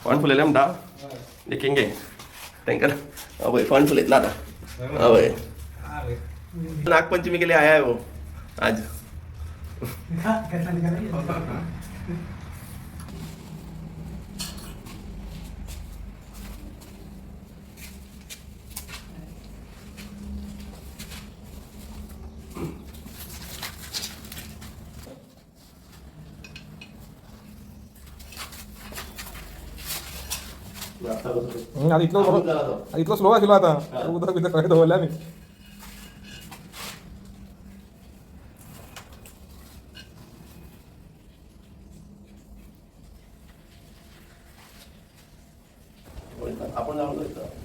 फोंड फुलयले म्हणटा देखेंगे तांकां. हय, फोंड फुलयतला आतां. हय, नागपंचमी के लिए आया है वो आज. आता इतलो बरो, इतलो स्लो आशिल्लो. आतां उदक बिदक सगळें दवरलें आमी. आपण जाऊन वयता.